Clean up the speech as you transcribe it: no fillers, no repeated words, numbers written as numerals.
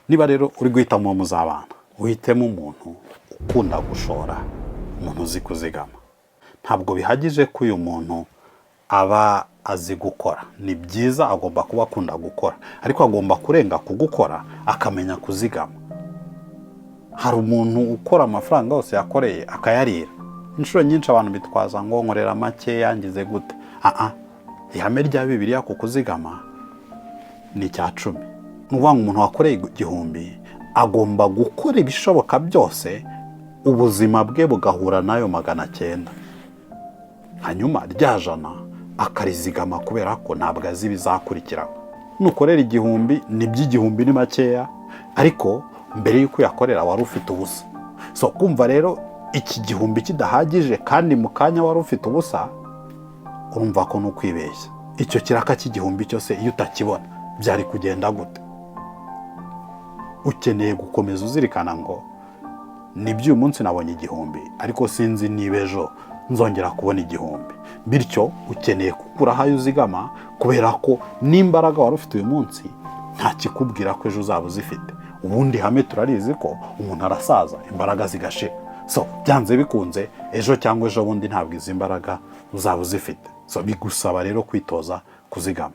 Niba rero uri guhitamo uwo muzabana, uhitemo umuntu ukunda gushora, umuntu uzi kuzigama. Ntabwo bihagije ko uyu muntu aba azi gukora. Ni byiza, agomba kuba akunda gukora, ariko agomba kurenga ku gukora akamenya kuzigama. Hari umuntu ukora, amafaranga yose yakoreye akayarira. Inshuro nyinshi abantu bitwaza ngo nkorera make, yangize gute. Aha ihame rya Bibiliya ku kuzigama ni 10%. Ni ukuvuga ngo umuntu wakoreye 1000 agomba gukora ibishoboka byose ubuzima bwe bugahura n'ayo 900, hanyuma rya 100 akarizigama, kubera ko ntabwo azi ibizakurikiraho. Nukorera 1000, ni by'igihumbi ni makeya, ariko mbere y'uko uyakorera wari ufite ubusa. So kumva rero iki 1000 kidahagije kandi mu kanya wari ufite ubusa, urumva ko ni ukwibeshya. Icyo kiraka cy'1000 cyose iyo utakibona byari kugenda gute? Ukeneye gukomeza uzirikana ngo nibyo, uyu munsi nabonye 1000, ariko sinzi niba ejo nzongera kubona 1000. Bityo ukeneye gukuraho ayo uzigama, kubera ko n'imbaraga wari ufite uyu munsi nta kikubwira ko ejo uzaba uzifite. Ubundi hame turarizi ko umuntu arasaza imbaraga zigashira. So byanze bikunze ejo cyangwa ejo bundi ntabwo izi mbaraga uzaba uzifite. So bigusaba rero kwitoza kuzigama.